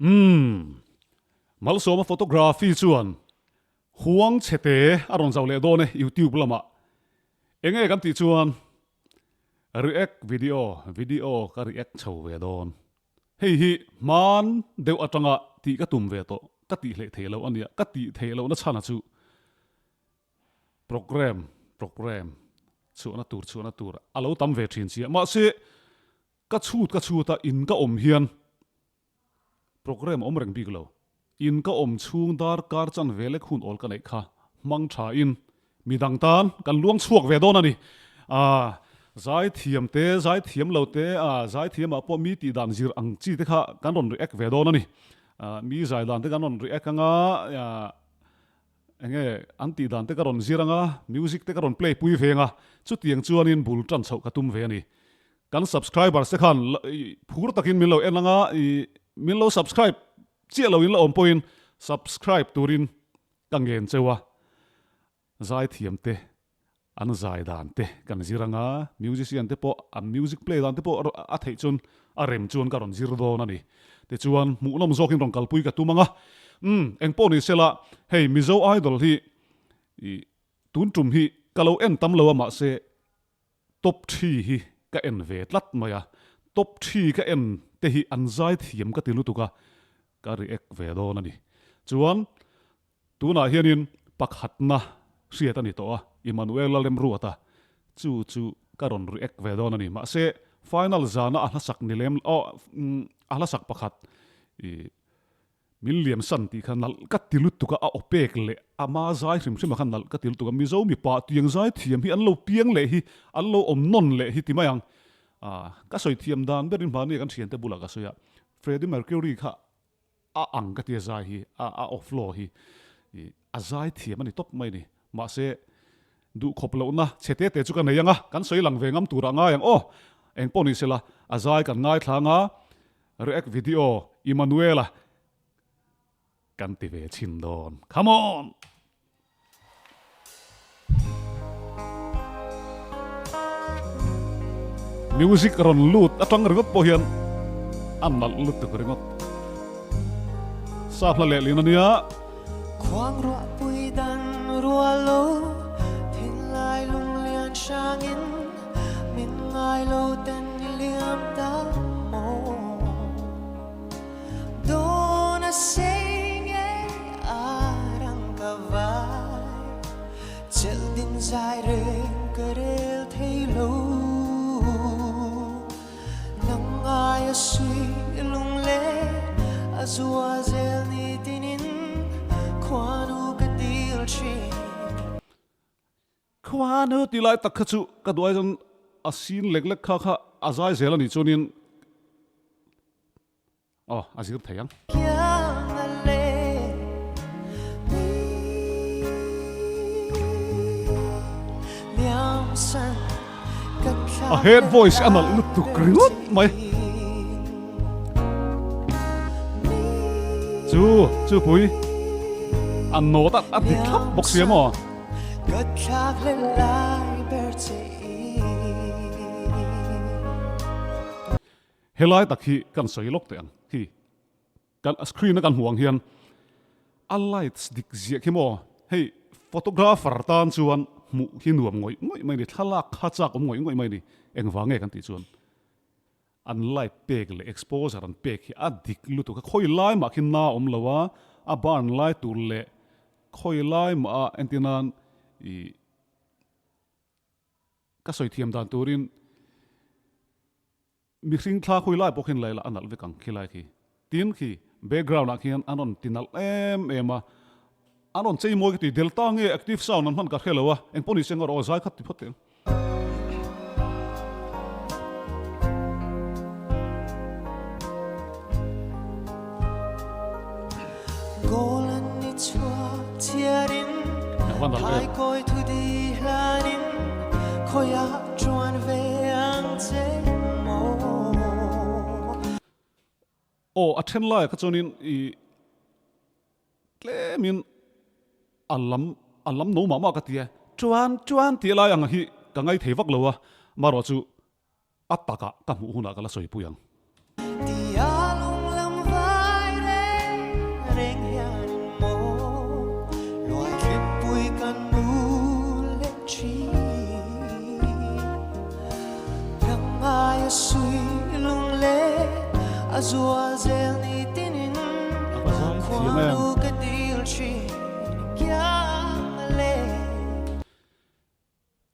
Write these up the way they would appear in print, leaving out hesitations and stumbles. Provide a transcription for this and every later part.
Umm. Malsawma photography chuan huang chhete a rawn zauh leh dawn e YouTube lamah. Enge kan tih chuan react video, video ka react chho ve dawn. Hei hi hman deuh atanga tih ka tum ve tawh, ka tih hleh theih loh a nia, ka tih theih lohna chhana chu program, program chhuahna tur chhuahna tur a lo tam ve thin sia. Mahse ka chhut ka chhut a, in ka awm hian Program awm reng bik lo. In ka awm chhung darkar chan ve lek hun awl ka neih kha hmang tha in midang tan kan luang chhuak ve dawn a ni. Aaa zaithiam te, zaithiam lo te, aa zaithiam ah pawh mi tih dan zir ang chi te kha kan rawn react ve dawn a ni. Aa mi zai dan te kan rawn react anga aa enge an tih dan te ka rawn zir anga music te ka rawn play pui ve anga chutiang chuanin bul tan chhoh ka tum ve a ni. Kan subscribers te khan phur takin min lo en anga i min lo subscribe chiah lo in la awm pawhin subscribe turin ka ngen cheu a, zaithiam te an zai dan te kan zir anga musician te pawh an music play dan te pawh a theih chuan a rem chuan ka rawn zir dawn a ni. Tichuan hmuhnawm zawkin rawn kalpui ka tum anga umm engpawh ni sela hei Mizo Idol hi i tun tum hi ka lo en tam lo a mahse Top thi hi ka en ve tlat mai a, top thi ka en te hi an zai thiam ka ti lutuk a, ka react ve dawn a ni. Chuan tunah hianin pakhatna hriat a ni tawh a, Emmanuel Lalremruata chu chu ka rawn react ve dawn a ni. Mahse final zana a hlasak ni lem aw a hlasak pakhat i Min liam san tih kha nalh ka ti lutuk a, a aw pek leh a ma zai hrim hrim ah khan nalh ka ti lutuk a, Mizo mipa tiang zai thiam hi an lo piang leh hi, an lo awm nawn leh hi ti mai ang. Ah, ka sawi thiam dan berin hmani kan thiante bulah ka sawi a, Freddie Mercury kha a ang ka ti a zai hi, a a aw flow hi ih a zai thiam a ni tawp mai a ni. Mahse, duh khawp lohna chhe te te chu ka nei ang a, kan sawi lang ve ngam turah ngai ang aw. Engpawh ni sela, a zai kan ngaithla ang a, React video Emmanuela kan ti ve chhin dawn. Come on! Music rawn lut atang ringawt pawh hian a nalh lutuk ringawt. Sap hla lehlin a nia. Khuang ruah pui dan rual lo, thinlai lunglian hrangin Min ngai lo ten i liam ta maw Dawn a sei ngei a rang ka vai Chelh din zai reng ka rel thei lo Nang ngai a sui lung le a zua zel ni tinin Khuanu ka dil thin. Khuanu ti lai tak kha chu ka duh ai chuan a sin lek lek kha kha a zai zel a nih chuanin aw a zir thei ang. A head voice a nalh lutuk ringawt mai. Chu chu pui a nawt a a dik thlap bawk sia maw. Helai tak hi kan sawi lawk teh ang khi kan screen a kan hmuh ang hian a lights dik ziah khi maw hei photographer tan chuan hmuh hi nuam ngawih ngawih mai a ni thlalak kha chak awm ngawih ngawih mai a ni engvang nge kan tih chuan an light pek leh exposure an pek hi a dik lutuk a, khawi lai mah khi na awm lo a, a burn lai tur leh khawi lai mah a entir nan ih ka sawi thiam dan turin mihring thla khawi lai pawh khian lai la a nalh vek ang khi lai khi tin khi background ah khian an rawn ti nalh em em a, an rawn chei mawi ka ti delta nge active sound an hman ka hre lo a, engpawh ni se ang erawh zai khat ti phawt teh ang. Aw a then laiah kha chuanin i Tlemin a lam a lam no mah mah ka ti e. Chuan chuan tih lai ang hi ka ngai thei vak lo a, marawh chu a takah ka hmuh hunah ka la sawipui ang. A va zai thiam em.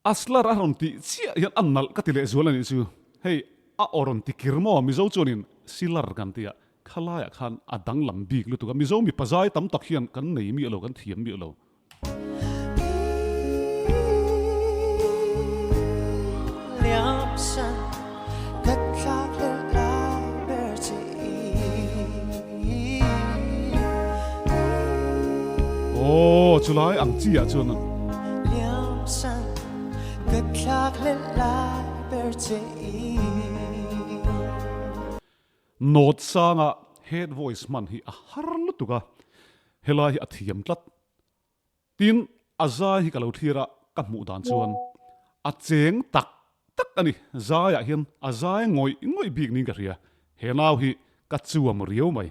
A slar a rawn tih chiah hian a nalh ka ti leh zual a nih chu. Hei a aw rawn ti kir maw? Mizo chuanin silar kan ti a, khalaiah khan a danglam bik lutuk a, Mizo mipa zai tam tak hian kan nei miah lo, kan thiam miah lo. Aw chulai ang chi ah chuan Note sanga head voice hman hi a har lutuk a, helai hi a thiam tlat. Tin, a zai hi ka lo thlir a, ka hmuh dan chuan a cheng tak tak a ni. Zaiah hian a zai ngawih ngawih bik niin ka hria. He nau hi ka chuam riau mai.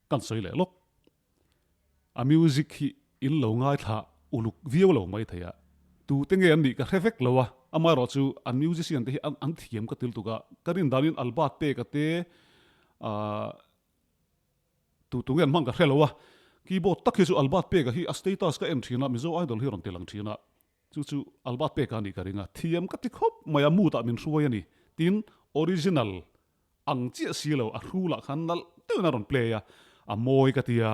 Kan sawi leh lawk. A music hi in lo ngaithla uluk viau lo mai thei a, tute nge an nih ka hre vek lo a, amaherawh chu an musician te hi an thiam ka til tuk a, ka rin danin Albert Peka te ahh Tu tu nge an hmang ka hre lo a, keyboard tak hi chu Albert Peka hi a status ka en thin a, Mizo Idol hi a rawn ti lang thin a, chu chu Albert Peka a nih ka ring a, thiam ka ti khawp mai a, mood ah min hruai a ni, tin original ang chiah si lo, a hru lah khan nalh deuhin a rawn play a, a mawi ka ti a,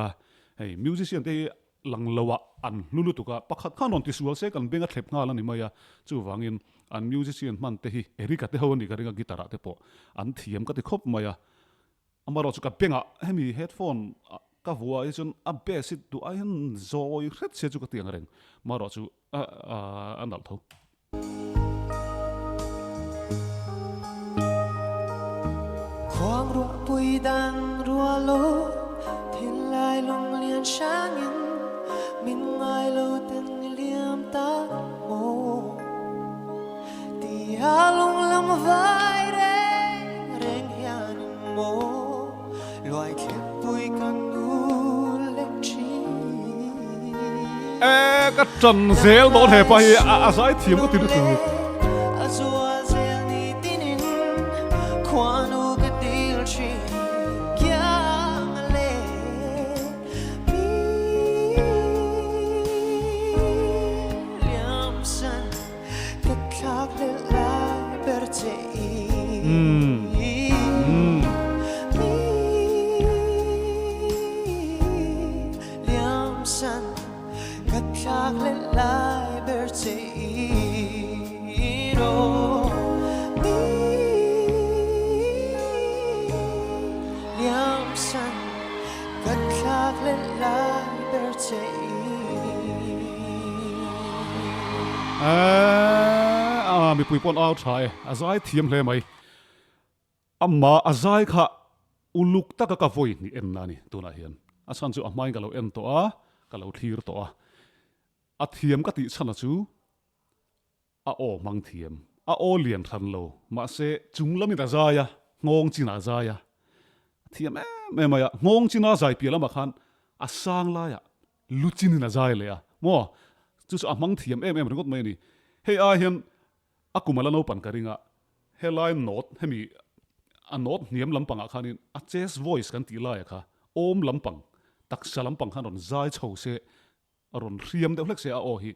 hei musician te hi lang lo ah an hlu lutuk a, pakhat khan rawn ti sual se kan beng a thlep nghal a ni mai a, chuvangin an musician hman te hi Eric-a te ho a nih ka ring a, guitar ah te pawh an thiam ka ti khawp mai a. Amaherawhchu ka bengah hemi headphone ka vuah hi chuan a bass hi duh ai hian zawi hret sia chu ka ti ang reng. Amaherawhchu a nalh tho. Khuang ruahpui dan rualo thinlai lunglian hrangin min ngai lo ten i liam ta maw tia lunglam vai reng reng hianin maw luai thlepui ka nu leh thin. E ka tan zel dawn hepa hi a zai thiam ka ti lutuk. A zual zel ni tinin khuanu ka dil thin kiang a le. Ka thlak leh lai ber che i. Eeh mipui pawh an au tha e, a zai thiam hle mai. Amah a zai kha uluk taka ka vawi hnih en na a ni tunah hian. A chhan chu a hmain ka lo en tawh a, ka lo thlir tawh a. A thiam ka tih chhan a chu A aw hmang thiam. A aw lian hran lo. Mahse, chung lamin a zai a, nghawng chinah a zai a. A thiam em em mai a. Nghawng china zai piah lamah khan a sang laiah lu chinin a zai leh a. Maw? Chu chu a hmang thiam em em ringawt mai a ni. Hei ai hian a kum a la naupan ka ring a, helai note hemi a note hniam lampangah khanin a chest voice kan tih laiah kha awm lampang, taksa lampang khan rawn zai chho se A rawn hriam deuh hlek se a aw hi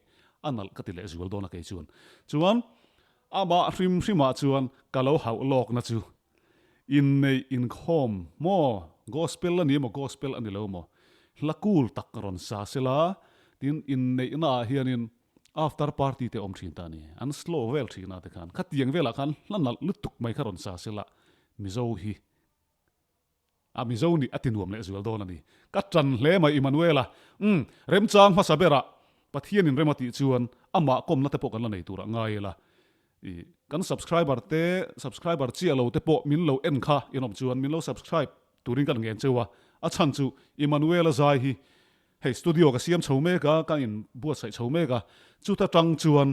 a nalh ka ti leh zual dawn a kei chuan. Chuan amah hrim hrimah chuan ka lo hauh lawkna chu inneih inkhawm maw gospel a ni emaw gospel a ni lo maw hla cool tak rawn sa sela tin inneihna ah hianin after party te awm thin ta a ni an slow vel thin a tikhan khatiang velah khan hla nalh lutuk mai kha rawn sa sela Mizo hi A Mizo nih a ti nuam leh zual dawn a ni. Ka ṭan hle mai Immanuela. Umm, remchang hmasa berah Pathianin rem a tih chuan amah kawmna te pawh kan la nei turah ngai ila. I kan subscriber te, subscriber chiah lo te pawh min lo en kha in awm chuan min lo subscribe turin kan ngen cheu a. A chhan chu Immanuela zai hi hei studio ka siam chho mek a, ka in buatsaih chho mek a, chuta tang chuan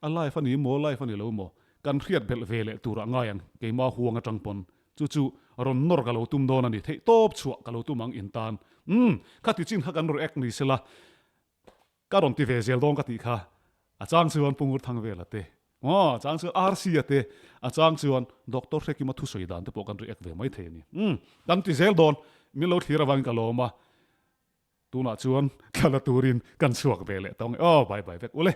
a live a ni maw, live a ni lo maw? kan hriat belh ve leh turah ngai ang keimah huang atang pawn chu chu rawn nawr ka lo tum dawn a ni theih tawp chhuah ka lo tum ang in tan umm khati chin kha kan react ni sela ka rawn ti ve zel dawn ka tih kha a chang chuan Pu Ngurthangvela te aw a chang chuan RC a te a chang chuan Doctor Hrekima thusawi dan te pawh kan react ve mai thei a ni umm kan ti zel dawn min lo thlir avangin ka lawm a. Tunah chuan thla la turin kan chhuak ve leh tawng e. Aw, bye bye vek ule.